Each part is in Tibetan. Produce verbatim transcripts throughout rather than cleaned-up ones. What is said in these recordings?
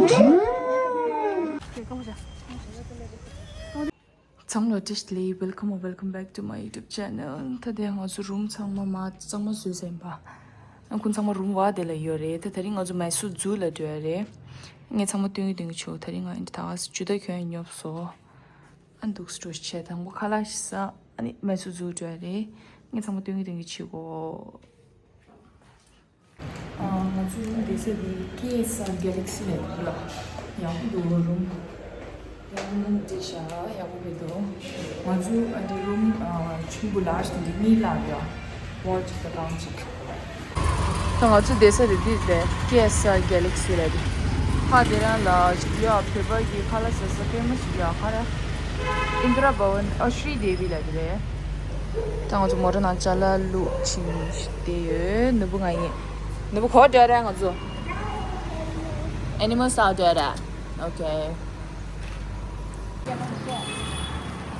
ཚང་མ་ལ་བཀྲ་ཤིས་བདེ་ལེགས། Welcome or welcome back to my YouTube channel. ད་དེ་ང་ཚོ་རུམ་ཚང་མ་མ་གཙང་མ་བཟོས་ཟིན་པ། ཨ་ཁུ་ཚང་མ་རུམ་བ་དེ་ལ་ཡོད་རེད། ད་དེ་རིང་ང་ཚོ་མའི་སུར་ཛུ་ལ་འགྲོ་ཡ་རེད། ངས་ཚང་མ་སྟོན་གི་སྟོན་གི་བྱུང་། དེ་རིང་ང་འདི་ད་ཇུ་ད་གྱོན་ཉོབ་སོ། ཨ་འདུག་སྤྲོ་ཆེ། དང་པོ་ཁ་ལག་ཞིག་ཟ། ཨ་ནི་མའི་སུར་ཛུ་འགྲོ་ཡ་རེད། ངས་ཚང་མ་སྟོན་གི་སྟོན་གི་བྱེད་གོ། ང་ཚོའི་རུམ་བསྡད་ས་དེ་ཀེ་ཨེས་ཨར་གེ་ལེག་སི་ལ་ཡོད་ལ། ཡག་པོ་འདུག་རུམ། ཡག་པོ་རུམ་བསྡད་ཤག་ཡག་པོ་བསྡད་འདུག་ང་ཚོའི་ཨ་འདི་རུམ་ཆུང་པོ་ལ་ཞིག་འདི་གཉིས་ལ་ཡོད། ཝོལ་གཅིག་དང་ཁང་གཅིག་ད་ང་ཚོ་བསྡད་ས་དེ་འདི་རེད། ཀེ་ཨེས་ཨར་གེ་ལེག་སི་ལ་དེ། ཧ་དེ་རང་ལ་ཡ་བོད་པ་གི་ཁ་ལག་ཟ་ས་ཕེ་མ་སི་ཡ་ཁ་ར། ཨིན་དྲ་བྷ་ཝན། ཨ་ཤྲི་དེ་བི་ལ་དེ་རེད། ད་ང་ཚོ་མོ་ཊ་ནང་ཅ་ལག་བླུགས་ཕྱིན་བསྡད་ཡོད། ནུ་བོ་ང་ཡིན། ནུ་བོ་ག་པར་འགྲོ་ར། ང་ཚོ་ཨེ་ནི་མལ་ཟ་འགྲོ་ར། ཨོ་ཁེ།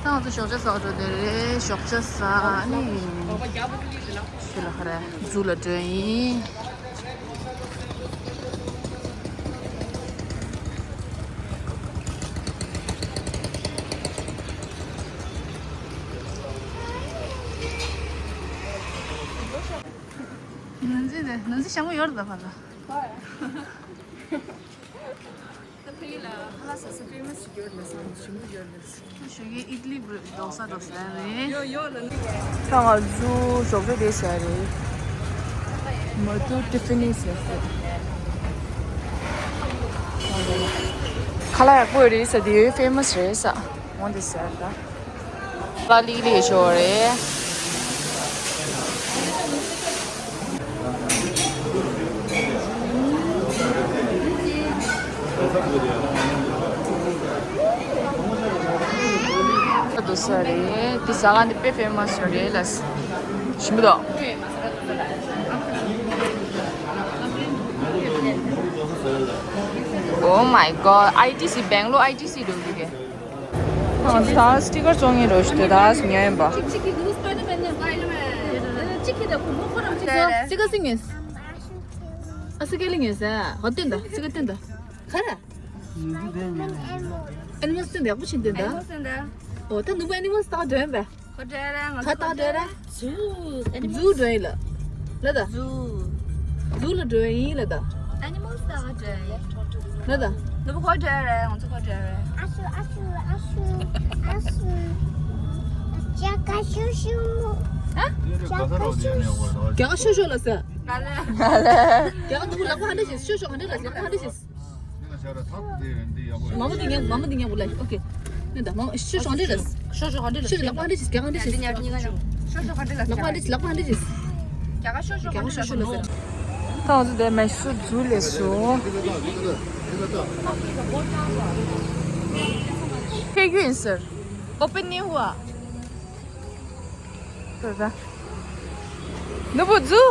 ད་ང་ཚོ་ཞོགས་ཇ་ཟ་འགྲོ་དེ་རེད། ཞོགས་ཇ་ཟ་ནི། ཞུ་ལ་ཁ་ར་ཛུ་ལ་འགྲོ་ཡིན། ནང་ཚན་དེ་ནང་ཚན་ཞང་པོ་ཡོད་རེད་ད་བར་ལ། ད་ཕ་གི་ལ་ཁ་ལག་ཟ་ས་ཕེ་མ་སི་ཡོད་རེད་ཟེར། ཞིམ་པོ་ཡོད་རེད། ཞོགས་ཀའི་ཨིད་ལི་འདོགས་ས་འདོགས་ས་རེད། ཡོ་ཡོ་ལ་ནི། ད་ང་ཚོ་ཞོགས་ཇ་དེ་ཟ་རེད། མ་ཏུ་ཏི་ཕི་ནི་ཟེར་ཟེར། ཁ་ལག་ཡག་པོ་ཡོད་རེད་ཟེར། དེ་ཡོད་ཕེ་མ་སི་རེད་ཟེར། འོང་དེ་ཟེར་ད། པ་ལི་ལི་ཤོ་རེད། འདུག་ས་རེད། འདི་ཟ་ཁང་འདི་དཔེ་ཕེ་མ་སི་རེད་ལ། ཞིམ་པོ་འདུག Oh my god, I T C, Bangalore I T C འགྲོ་གི་རེད། ད་སི་ཊི་ཀར་བཙོང་ངེས་རོ་ཞིག་དེ་ད་ཉོས་ཡིན་པ། སི་ཀར་སི་ངེས། ཨ་སི་ཀར་ལི་ངེས་ཟེར། ཧོ་སྟོན་ད། སི་ཀར་སྟོན་ད། ག་རེ། ཨེ་ནི་མལ་སི་སྟོན་ད། ཡག་པོ་ཕྱིན་སྟོན་ད། ཨོ་ད་ནུ་བོ་ཨེ་ནི་མལ་སི་ད་འགྲོ་ཡིན་པས། ཁོ་འདྲ་ར་ང་ཁ་ཚོ་ཁོ་བཏགས་འདྲ་འདྲ་ར། ཛུ། ཛུ་འགྲོ་ཡིན་ལ། ལ་ད། ཛུ། ཛུ་ལ་འགྲོ་ཡིན་ལ་ད། ཨེ་ནི་མལ་སི་ལ་འགྲོ་ཡིན། ལ་ད། ནུ་བོ་ཁོ་འདྲ་ར་ང་ཚོ་ཁོ་འདྲ་ར། ཨ་ཤུ་ཨ་ཤུ་ཨ་ཤུ་ཨ་ཤུ། ཇ་ཀ་ཤུ་ཤུ་མོ། ཨ། ཇ་ཀ་ཤུ་ཤུ། རྒྱ་གར་ཤོ་ཤོ་ལ་ཟེར། ང་ལ། རྒྱ་གར་ནུ་བོ་ལག་པ་ཧ་འདྲ་ཞིག་ཤོ་ཤོ་ཧ་འདྲ་ལ་ཟེར། ལག་པ་ཧ་འདྲ་ཞིག་མ་མོ་འདི་ཉན། མ་མོ་འདི་ཉན་པོ་ལ། ཨོ་ཁེ། ནི་ད་མ་མོ་ཤོ་ཤོ་ཧ་འདྲ་རེད། ཤོ་ཤོ་ཧ་འདྲ་རེད། ཤོ་ལག་པ་ཧ་འདྲ་ཞིག་རྒྱ་གར་འདྲ་ཞིག་ཤོ་ཤོ་ཧ་འདྲ་ལག་པ་ཧ་འདྲ་ཞིག་ལག་པ་ཧ་འདྲ་ཞིག་རྒྱ་གར་ཤོ་ཤོ་ཧ་འདྲ་ལ་ཟེར། ད་ང་ཚོ་དེ་མེ་སུར་ཛུ་ལས་སོ། ཕེ་གུ་ཡིན་ཟེར། Open new ཨ། ནུ་བོ་ཛུ།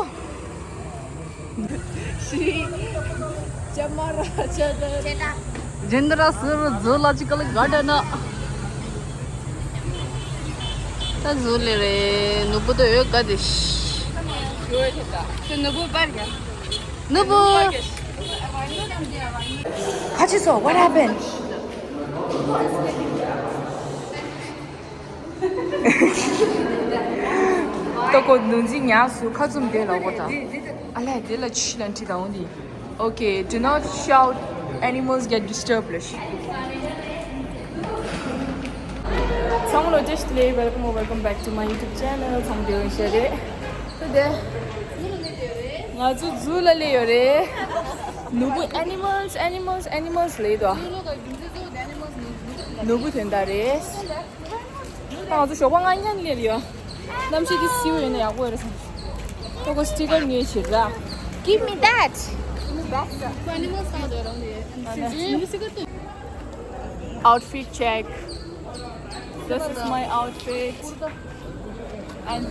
ཤི། ཅ་མ་ར་ཅ་ད། ཇེན་དྲ་སུ་རུ་ཛུ་ལོ་ཇི་ཀལ་ག་ད་ན། ད་ཛུ་ལེ་རེད། ནུ་བོ་ད་འོད་ག་དེ་ཤི། ནུ་བོ་པར་ཡ། ནུ་བོ། ཁ་ཆེ་སོ། What happened? ཏོ་ཀོ་ནུ་འཛི་ཉག་སུ་ཁ་ཙུམ་དེ་ལ་གོ་ད། ཨ་ལས་དེ་ལ་ཆི་ལན་ཁྲི་དང་འོང་དི། Okay, do not shout, animals get disturbed ལ་ཤི། ཚང་མ་ལ་བཀྲ་ཤིས་བདེ་ལེགས། Welcome or welcome back to my YouTube channel. ཚང་མ་བདེ་པོ་ཡིན་ཤག་རེད། ད་དེ། ང་ཚོ་ཛུ་ལ་སླེབས་ཡོད་རེད། ནུ་བོ་animals, animals, animals ལབ་དོ། ནུ་བོ་དོན་དག་རེད། ད་ང་ཚོ་ཞོགས་པ་སྔ་ཉལ་ལེར་ཡོད། གནམ་གཤིས་འདི་བསིལ་བ་ཡོད་ན་ཡག་པོ་ཡོད་རེད་བསམ། ད་ཁོ་སི་ཊི་ཀར་ཉོས་བྱེད་ར། Give me that. Give me back, sir. Outfit check. This is my outfit. And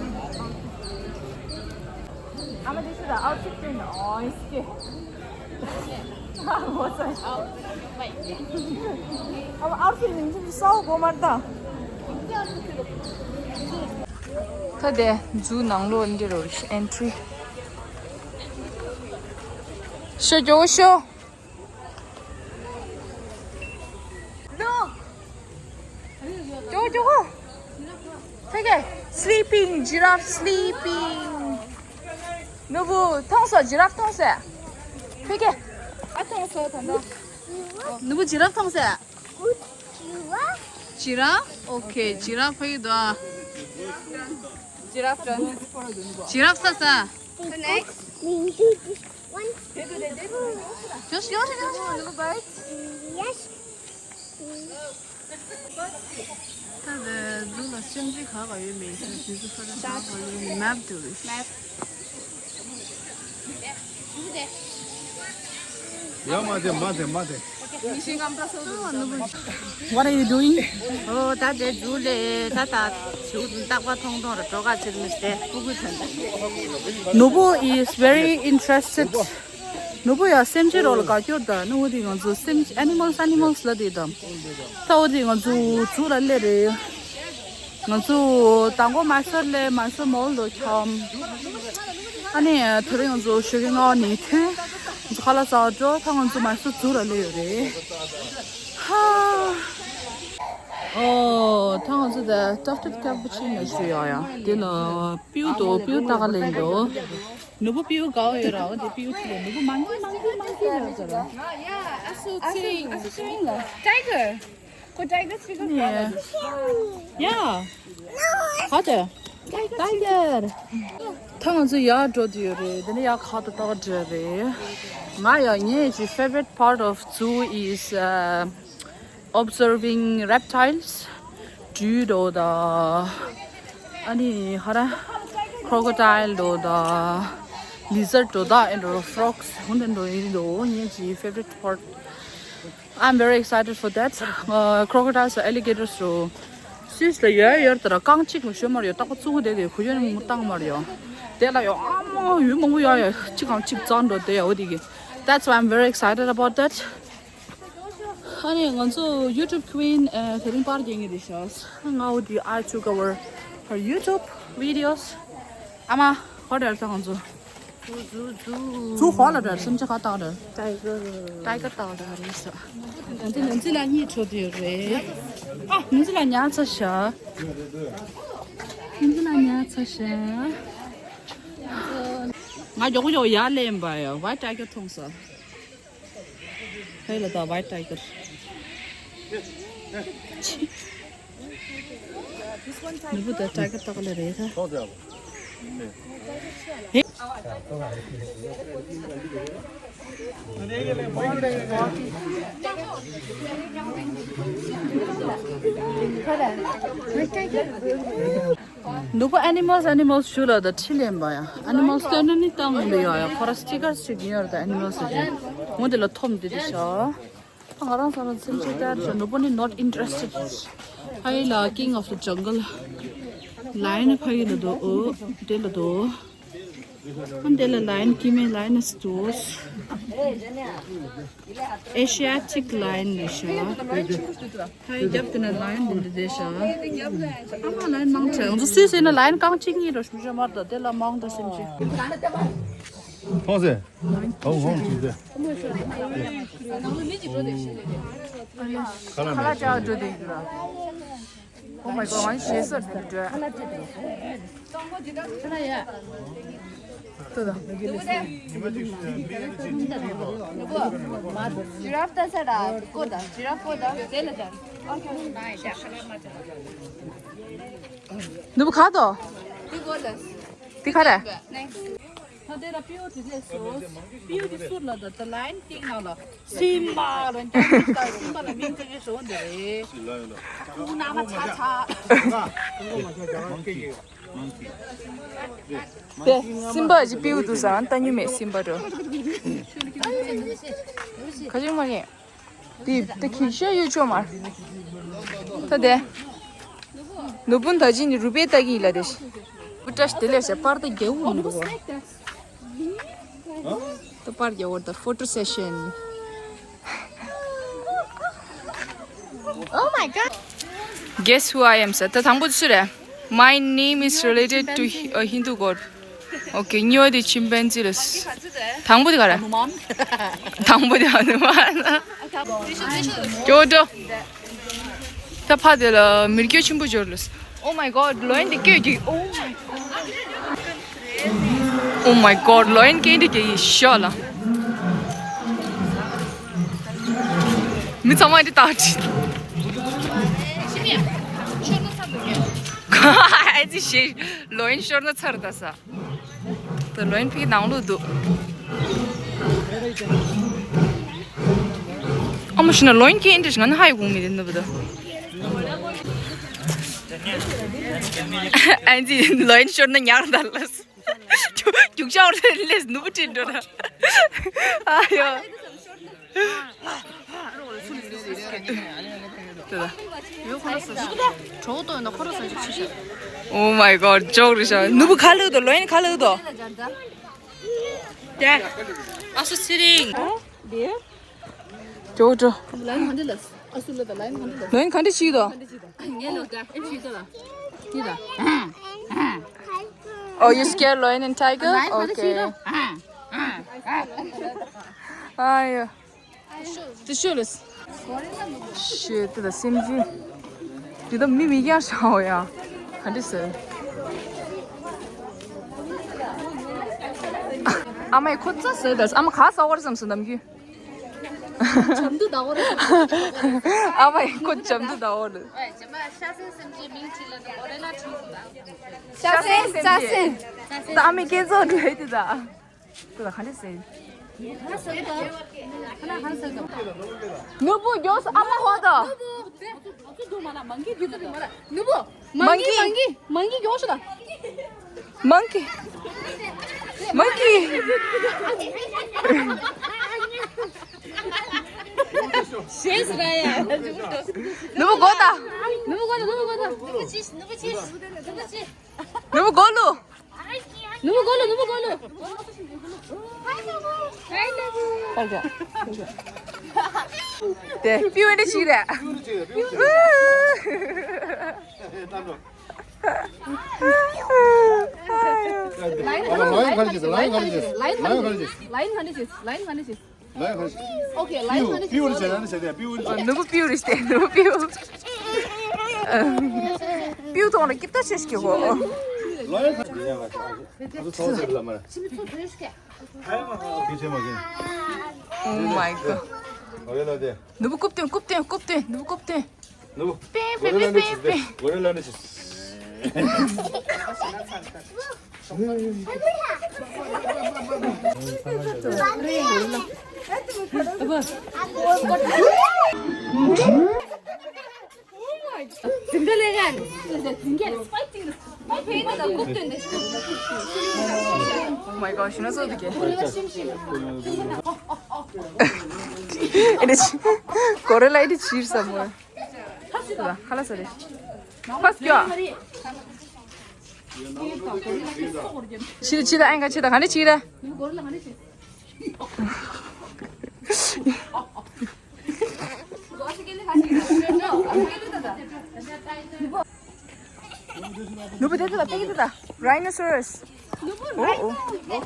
I'm a, this is the outfit print. Oh, it's okay. ད་དེ་ཛུ་ནང་ལོགས་འདི་རུ་ཨེན་ཊི་རི། ཤོ་ཇོ་ཤོ། Sleeping, giraffe sleeping. ནུ་བུ་མཐོང་སོང་། ཇི་རབ་མཐོང་སོང་། ཕ་གི། ཨ་མཐོང་སོང་། ད་ལྟ། ནུ་བུ་ཇི་རབ་མཐོང་སོང་། ཇི་རབ། ཨོ་ཁེ། ཇི་རབ་ཕ་གི་འདུག་ཨ། Giraffe done. ཇི་རབ་ས་ས། The next. One. Yes, yes, yes, yes. Little birds. Yes. ད་ལྟ་ཛུ་ལ་སེམས་ཅན་ག་ག་ཡོད་མེད་ཟེར་དུས་ཚོད་ཁ་ད་ཤག་ག་ཡོད་མེད་མེབ་འགྲོ་རེད། Map. ཡ་མ་དེ་མ་དེ་མ་དེ། What are you doing? ཨོ་ད་དེ་ཛུ་ལ་ད་ད་ཞུ་རྟག་པ་མཐོང་མཐོང་ར་འགྲོ་ག་ཕྱིར་མི་སྟེ་ཕྲུ་གུ་ཚོ་འདི། ནུ་བུ is very interested. ནུ་བུ་ཡ་སེམས་ཅན་རོགས་ལ་དགའ་སྐྱོ་ད། ནུ་བུ་དེ་ང་ཚོ་སེམས་animals animals ལ་དེ་དང་། ད་འོ་དེ་ང་ཚོ་ཛུ་ལ་སླེབས་རེད། ང་ཚོ་དང་པོ་མཱི་སོར་ལ་མཱི་སོར་མོལ་དུ་འཁྱམ། ཨ་ནི་དེ་རིང་ང་ཚོ་ཞོགས་ཀས་སྔ་བ་ནས་ཐོན། ང་ཚོ་ཁ་ལག་ཟ་བར་འགྲོ། ད་ང་ཚོ་མཱི་སོར་ཛུ་ལ་སླེབས་ཡོད་རེད། ཧ། ཨོ་ད་ང་ཚོ་ད་ཊབ་ཊབ་ཀ་པུ་ཅི་ནོ་ཞུ་ཡ་ཡ། དེ་ལ་སྤྲེའུ་འདུག་སྤྲེའུ་ལྟ་ག་སླེབས་འདུག་ནུ་བུ་སྤྲེའུ་དགའ་བོ་ཡོད་ར། འོ་དེ་སྤྲེའུ་ཁྲིད་ལ་ནུ་བུ་མང་གི་མང་གི་མང་གི་ལབ་ཟེར་ར། Yeah, yeah, I saw ཚེ་རིང་། I saw ཚེ་རིང་ལ། Tiger. ཁོ་tiger ཚིག་ག་ག་ལ། Yeah. ག་དེ། Tiger. ད་ང་ཚོ་ཡར་འགྲོ་དུས་ཡོད་རེད། དེ་ནས་ཡར་ཁ་ཏུ་ཏོག་འགྲོ་རེད། ང་ཡ་ངའི་ཅི་favorite part of zoo is uh, observing reptiles. སྦྲུལ་འདྲ་བོ་དང་། ཨ་ནི་ཧ་ར་crocodile འདྲ་བོ་དང་། lizard འདྲ་བོ་དང་། ཨེ་འདྲ་བོ་frogs འོ་འདྲ་འདྲ་ཡིན་འདུག་ངའི་ཅི་favorite part. I'm very excited for that. Uh, crocodiles or alligators འདྲ་བོ། སུད་སི་ལ་ཡོད་ཡོད་དེ་ར་རྐང་གཅིག་ལ་ཤོད་མར་ཡོད། ཏག་པ་བཙུགས་དེ་དེ་གུ་ཡོན་མོ་བཏང་མར་ཡོད། དེ་ལ་ཡོད་ཨ་མ་ཡུལ་མང་པོ་ཡོད་ཡོད། གཅིག་གམ་གཅིག་བཙལ་འགྲོ་དེ་ཡོད་དེ་གི། That's why I'm very excited about that. ཨ་ནི་ང་ཚོ་YouTube queen དེ་རིང་པར་རྒྱག་གི་རེད་ཤག་ང་འོ་དེ་I took over her YouTube videos. ཨ་མ་ཧོ་ཊེལ་ཚང་ང་ཚོ། ཚུ་ཧོ་ལ་ར་སེམས་ཅན་ཁ་བཏགས་ར། Tiger. Tiger བཏགས་ར་རེད་ཤག་ང་ཚོ་ནན་ཙི་ལ་གཉིད་ཁྲོ་དེ་རེད། ཨ་ནན་ཙི་ལ་ཉལ་ཚར་ཤག་ནན་ཙི་ལ་ཉལ་ཚར་ཤག་ང་མགྱོགས་མགྱོགས་ཡར་སླེབས་པ་ཡ། White tiger མཐོང་སོང་། ཧེ་ལ་ད་white tiger. ནུ་བུ་ད་tiger ལྟ་ག་ལ་རེད་ད། ཧེ། ནུ་བུ་animals animals ཞུ་ལ་ད་ཁྲིད་ལེན་པ་ཡ། Animals སྟོན་ན་ནི་བཏང་མི་འདུག་ཡ་ཡ། ཁོ་ར་stickers ཞིག་ཡོད་རེད་ད། Animals ཞིག་ངོ་དེ་ལ་འཐོམ་དེ་དེ་ཤ། ད་ང་རང་ཚོ་ལ་སེམས་ཅན་ལྟར་ཞོ། ནུ་བུ་ནི་not interested. ཕ་ཡི་ལ་king of the jungle. Lion ཕ་ཡི་ལ་དོ། ཨོ་དེ་ལ་དོ། ཨ་དེ་ལ་lion སྐྱེ་དམན། Lioness དོ། Asiatic lion ལ་ཤ། ཕ་ཡི་རྒྱབ་དེ་ན་lion འདི་འདི་དེ་ཤ། ཨ་མ་lion མང་ཆེ། ང་ཚོ་སུད་སི་ན་lion རྐང་གཅིག་གཉིས་ར་ཞུ་ཞུ་མར་ད། དེ་ལ་མང་ད་སེམས་ཅན། ཐོང་སེ། ཧོང་ཧོང་ཅི་ཟེར། ཁ་ལག་ཅག་འགྲོ་དེ་ཡིན་ལ། Oh my god, ང་ཞེས་སོར་དེ་འགྲོ། ཏོ་ད། ཇི་རབ་ལྟ་ས་ར་ཀོ་ད། ཇི་རབ་ཀོ་ད། དེ་ལ་ད། ནུ་བུ་ཁ་དོ། དེ་ཀོ་ད། དེ་ཁ་ར། Next. ད་དེ་ལ་སྤྲེའུ་དེ་སླེབས་སོང་། སྤྲེའུ་དེ་ཟུར་ལ་ད་ད་lion king ནང་ལ་སིམ་བྷ་ལ་འཇམ་ད། སིམ་བྷ་ལ་མིང་ཅིག་ཡོད་རེད། ཁུ་ནང་ལ་ཚ་ཚ། དེ་སིམ་བྷ་ཅིག་སྤྲེའུ་འདུག་ཟེར། ད་ཉུ་མེད་སིམ་བྷ་འགྲོ། ཁ་ཅིག་མ་ངེས། དེ་དེ་ཁྱི་ཤ་ཡོད་ཆོག་མ། ད་དེ། ནུ་བུན་ད་ཅི་ནི་རུ་པའི་ལྟ་གི་ལ་དེ། བུ་ཏྲ་ཤ་དེ་ལས་ཤ་པར་ད་རྒྱལ་བོ་མི་འདུག་གོ། ད་པར་རྒྱལ་བོ་ད་photo session. Oh my god. Guess who I am ཟེར། ད་དང་པོ་སུ་རེད། My name is related to a Hindu god. Okay, གཉིས་པ་དེ་chimpanzee རེད། དང་པོ་དེ་ག་རེད། དང་པོ་དེ་ཧ་ནུ་མཱན། ཀྱོ་ཀྲོ། ད་ཕ་དེ་ལ་མི་སྐྱོ་ཆེན་པོ་འབྱོར་ལ། Oh my god, lion དེ་སྐད་ཀྱིས། Oh my god. Oh my god, lion སྐད་འདི་སྐད་ཡིན་ཤག་ལ། མི་ཚང་མ་འདི་ལྟ་ཅི། ཨ་ཙི་ཞེས་lion ཤོར་ན་ཚར་ད་ས། ད་lion ཕིག་ནང་ལོགས་འདུག་ཨ་མ་ཤི་ན་lion སྐད་འདི་ང་ནི་ཧ་ཡི་གོང་མི་དེ་ནུབ་ད། ཨ་ཙི་lion ཤོར་ན་ཉར་ད་ལ། རྒྱུག་ཤོར་ལས་ནུབ་ཁྲིད་འགྲོ་ད། ཨ་ཡོ། Oh my god, joke རེད་ཤག་ནུ་བུ་ཁ་ལག་དོ། lion ཁ་ལག་དོ། ཨ་སུ་ཚེ་རིང་། ཇོ་ཇོ། lion ག་འདྲ་ཞིག་དོ། Oh, you scared lion and tiger? Okay. ཨ་ཡོ། དེ་ཤོད་ལ། ཤོད་དེ་ད་སེམས་ཅན། དེ་ད་མི་མི་ཡར་ཤའོ་ཡ། ག་འདྲ་ཟེར། ཨ་མས་ཁོ་ཙ་ཟེར་ད། ཨ་མ་ག་ཟ་བར་བསམ་སོང་ནམ་རྒྱུན། ཨ་མས་ཁོ་འཇམ་དུ་ད་འོ་ལ། ཤ་སེན་ཤ་སེན། ད་ཨ་མས་སྐད་ཚོགས་འགྲོ་ཡི་དེ་ད། དེ་ལ་ག་འདྲ་ཟེར། ནུ་བུ་མགྱོགས་སུ་ཨ་མ་ཧོ་ད། ནུ་བུ། མང་གི་མང་གི་མང་གི་མང་གི་མང་གི་མང་གི་མང་གི་མང་གི་མང་གི་མང་གི། ཤེས་ར་ཡ། ནུ་བུ་གོ་ད། ནུ་བུ་གོ་ད། ནུ་བུ་གོ་ད། ནུ་བུ་ཅི་ནུ་བུ་ཅི་ནུ་བུ་ཅི། ནུ་བུ་གོ་ལུ། ནུ་བུ་གོ་ལུ། ནུ་བུ་གོ་ལུ། དེ་པིའུ་འདི་ཅི་རེད། ལའི་ཡོན་ག་རེ་བྱེད། ལའི་ཡོན་ག་རེ་བྱེད། ལའི་ཡོན་ག་རེ་བྱེད། ལའི་ཡོན་ག་རེ་བྱེད། ལའི་ཡོན་ག་རེ་བྱེད། ལའི་ཡོན་ག་རེ་བྱེད། ཨོ་ཁེ། ལའི་ཡོན་ག་རེ་བྱེད། པིའུ་རེ་བྱེད། ལའི་ཡོན་བྱེད། པིའུ། ནུ་བུ་པིའུ་རེ་བྱེད། ནུ་བུ་པིའུ། པིའུ་ཐོག་ལ་སྐྱིད་ཏོ་ཆེ་ཞིག་གོ། ལའི་ཡོན་ག་རེ་བྱེད། Oh my god. ནུ་བུ་རྐུབ་སྟོན། རྐུབ་སྟོན། རྐུབ་སྟོན། ནུ་བུ་རྐུབ་སྟོན། ནུ་བུ། པེ་པེ་པེ་པེ། གོ་རེ་ལ་འདྲ་ཆེ། འཛིན་གྲྭ་ལས་ཀ་འཛིན་གྲྭ་ལས་ཀ་འཛིན་གྲྭ། Oh my god, ཤི་ན་སོ་དུ་གེ། ཨེ་རེ་ཆི། གོ་རེ་ལ་ཨེ་རེ་ཆིར་ས་མོ། ཁ་ལ་ས་རེ། ཕ་སྐྱོ། ཆི་ཆི་ད་ཨེ་ག་ཆི་ད་ག་ནས་ཆི་ར། ནུ་བུ་དེ་ཚོ་ལ་དཔེ་གི་དེ་ད། Rhinoceros. ནུ་བུ། ཨོ་ཨོ།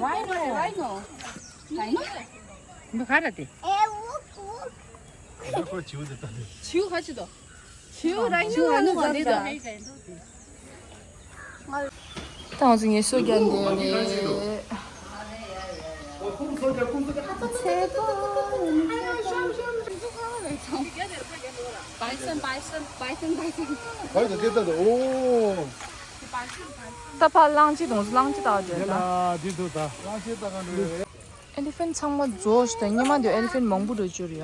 Rhino, rhino. Rhino. ནུ་ག་ར་དེ། ཁོ་བྱིའུ་དེ་ད་དེ། བྱིའུ་ག་ཅི་དོ། བྱིའུ་ར་ཉུ་ར་ནུ་བ་ནི་དོ། ཏང་ཙི་ངེ་སོ་རྒྱན་དེ་རེད། Bison, bison, bison, bison. ད་ཕར་གླང་ཆེན་དང་གླང་ཆེན་ལྟ་བ་དེ་ད། འདི་འདུག་ད། གླང་ཆེན་ལྟ་ག་འགྲོ་ཡོད། Elephant ཚང་མ་རྫོགས་ཤག་ད་སྔོན་མ་དེ་elephant མང་པོ་འགྲོ་རྒྱུ་རེད་ཡ།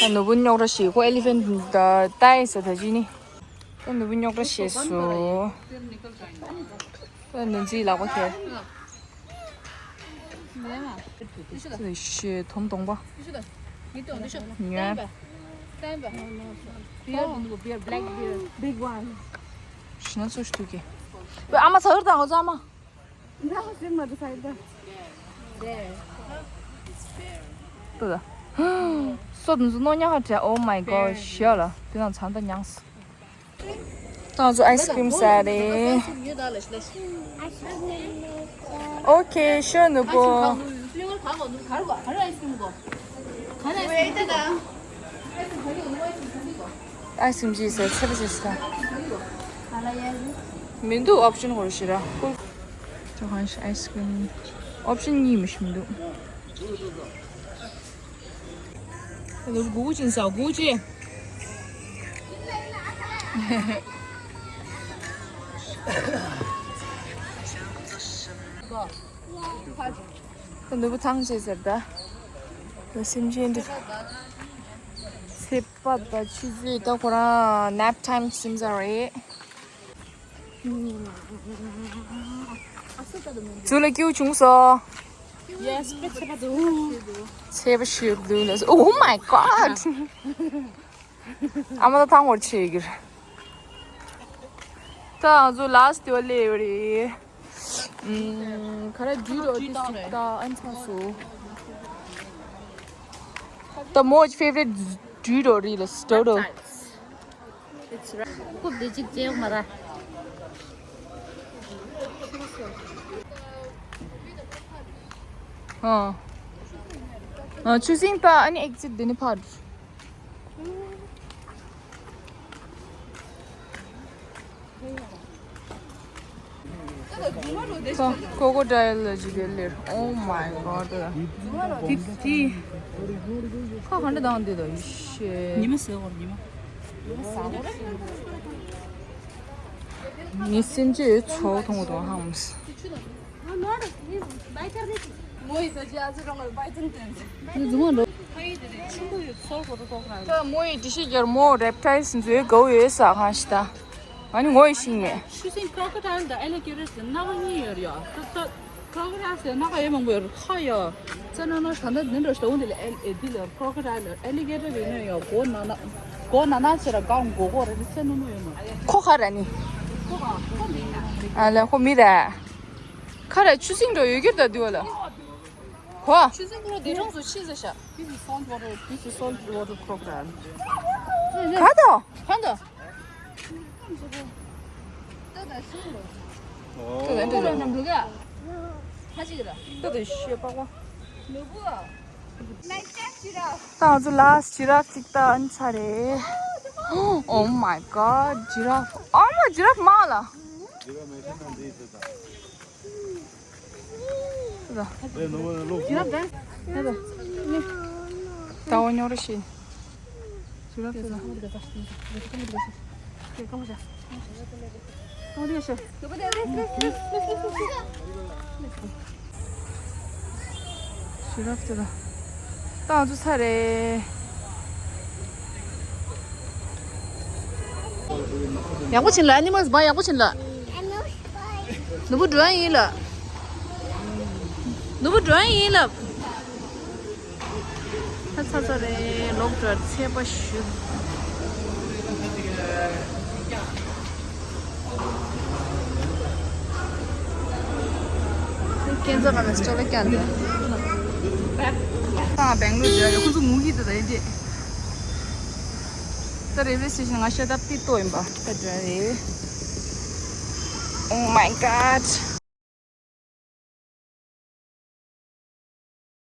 ད་ནུ་བོ་རྙོག་དྲ་ཞིག་ཁོ་elephant ད་ལྟ་ཡི་ས་ད་ཅི་ནི། ད་ནུ་བོ་རྙོག་དྲ་ཞིག་སོ། ད་ནུ་འཛིའི་ལག་པ་ཁྱེར། ད་ཤེ་དོམ་དོམ་པ། ཉོན། Bear, bear, black bear, big one. ཤི་ན་སོ་ཞིག་ཐུག་གི། ཨ་མ་ཚ་བར་དང་ཨོ་ཙ་མ། ཏུ་ད། སོ་དུ་ནོ་ཉ་ཧ་ཏྲ། Oh my god, ཤི་ལ། དེ་ནང་ཚང་ད་མྱངས། ཏང་ཙུ་ice cream ཟ་རེད། Okay, sure, ནུ་བོ། ཨའི་སི་ཀྲིམ་ཅིག་ཟེར་ཚད་པ་ཅིག་ཟེར། མི་འདུག་ཨོབ་ཤན་ཧོར་ཞེ་ར་ཀུལ། ཅོ་ཧན་ཨའི་སི་ཀྲིམ་ཨོབ་ཤན་གཉིས་མི་ཤི་མི་འདུག་ཨ་ནི་གུ་གུ་ཅིན་ཟ་གུ་གུ་ཅི། ནུ་བོ་ཐང་ཆད་ཟེར་ད། སེམས་ཅན་འདི། ཚེ་པ་ད་ཆུ་ཚོད་ད་ཁོ་རང་ནེབ་ཊའིམ་སིམ་ས་རེད། ཚུར་ལ་སྐྱིད་པོ་བྱུང་སོང་། Yes, པེ་ཚེ་པ་འདུག་ཚེ་པ་ཞིག་འདུག་ལ། Oh my god. ཨ་མ་ད་ཐང་བོར་ཆེ་གིར། ད་ང་ཚོ་ལ་སི་ཊི་དེ་བ་ལས་ཡོད་རེད། ཨམ། ག་རེ་ཌུ་རོ་ཌི་སི་ཊིག་ད་ཨན་ཚ་སུ། ད་མོ་ཕེ་ཝ་རི་ཊི་ཌུ་རོ་རི་ལ་སི་ཊོ་རོ། རྐུབ་འདི་གཅིག་བཅད་ཡོང་མ་ར། ཨ། ཨ། ཆུ་སྲིན་པ་ཨ་ནི་ཨེག་ཛིཊ་འདི་ནི་ཕར། ཀོ་ཀོ་ཌའིལ་ལ་ཇི་གེ་ལེར། Oh my god. དེ་དེ། ཁ་ག་འདྲ་བཏང་འདི་དང་ཡེ་ཤེས། ཉི་མ་ཟེར་བར་ཉི་མ། ངའི་སེམས་ཅན་ཚོ་མཐོང་གི་འདུག་ཧང་མོ། ད་མོ་ཡི་འདི་ཤི་རྒྱར་མོ་རེབ་ཊའིལ་ཟེར་དགའ་བོ་ཡོད་ས་གང་ཞིག་ད། ཨ་ནི་ངོ་ཡི་ཤིང་མེད། ཆུ་སྲིན་ཀྲོ་ཀོ་ཌའིལ་དང་ཨེ་ལི་གེ་ཊར་ཟེར་སྣ་ཁ་གཉིས་ཡོད་རེད་ཡ། ད་ད་ཀྲོ་ཀོ་ཌའིལ་ཟེར་སྣ་ཁ་ཡོད་མང་པོ་ཡོད་རེད་ཁ་ཡ། ཙེ་ན་ན་ད་ལྟ་འདི་འདྲ་ཞིག་འོང་དེ་ལ་ཨེ་ཨེ་འདི་ལ་ཀྲོ་ཀོ་ཌའིལ་ཨེ་ལི་གེ་ཊར་རེད་ནོ་ཡ། མགོ་ན་ན་མགོ་ན་ན་ཟེར་ར་གང་མགོ་གོ་རེད་ཙེ་ན་ན་ཡོད་མ། ཁོ་ཁ་ར་ནི། ཁོ་ག་ཁོ་མི་ར། ཨ་ལ་ཁོ་མི་ར། ཁ་ར་ཆུ་སྲིན་འགྲོ་ཡོད་ཀྱི་རེད་ད་འདི་བ་ལ། གོ། ཆུ་སྲིན་ཀུན་ལ་འདས་གྲོངས་སུ་ཕྱིན་ཟེར་ཤག This is salt water. This is salt water crocodile. ག་དོ། གང་དོ། ཏོ་ཏོ་ཤི་ར། ཏོ་ཏོ་ཤི་པ་བ། ད་ང་ཚོ་ལ་ཇི་ར་ཕི་ཅིག་ལྟ་ཨན་ཚར་རེད། Oh my god, giraffe. ཨ་མ་ཇི་ར་ཕི་མ་ལ། ད་འོ་ཉོ་རེ་ཤི། ཞི་རབ་ཚེ་ད། ད་ང་ཚོ་ཚར་རེད། ཡག་པོ་ཕྱིན་ལ། ཨེ་ནི་མལ་སི་བ་ཡག་པོ་ཕྱིན་ལ། ནུ་བོ་འགྲོ་ཡ་ཡིན་ལ། ནུ་བོ་འགྲོ་ཡ་ཡིན་ལ། ད་ཚར་ཚར་རེད། ལོག་འགྲོ་ཚད་པ་ཞུ། ཁྱེད་ཚོ་ག་ནས་སྤྲོ་ལ་ཀྱང་འདུག་ད་སྦེང་ལོར་འགྲོ་ཡ། ཁོ་ཚོ་ངུ་གི་འདུག་ད་ཡིན་དེ། ད་རེལ་ཝེ་སི་ཊེ་ཤན་ང་ཤ་ད་པི་ཏོ་ཡིན་པ་ད་འགྲོ་ཡ་རེད། Oh my god.